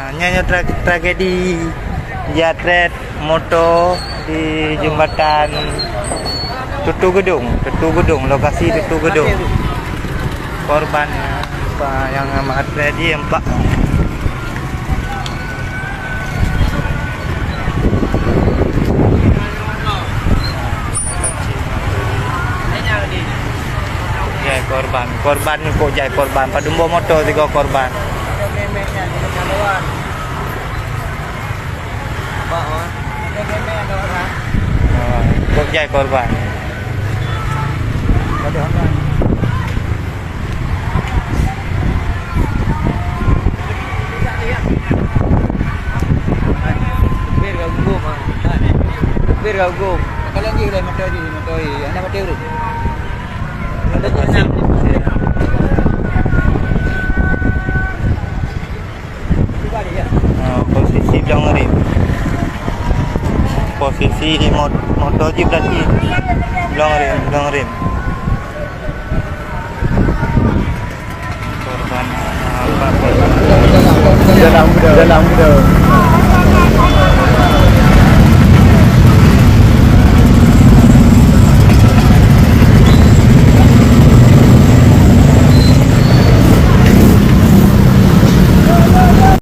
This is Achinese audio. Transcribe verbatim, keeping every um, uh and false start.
Nyan nyoe tra-, tragedi jitret moto di jembatan Tutu Gedong, Tutu Gedong, lokasi Tutu Gedong. Korban, eh, apa yang amat tragedi empat. Jai korban, korban ni kok jai korban. Padum boh moto tiga korban. Oh, kok jai korban. Hampir ka gugum, ah. Hampir ka gugum. Kalau lagi udah motor di motor, eh, anak motor tu. Ada tu enam. Ah, posisi blong rem. Posisi mot-, motor jih berarti blong rem, blong rem. Korban, ah, empat korban. Dalam, dalam, dalam.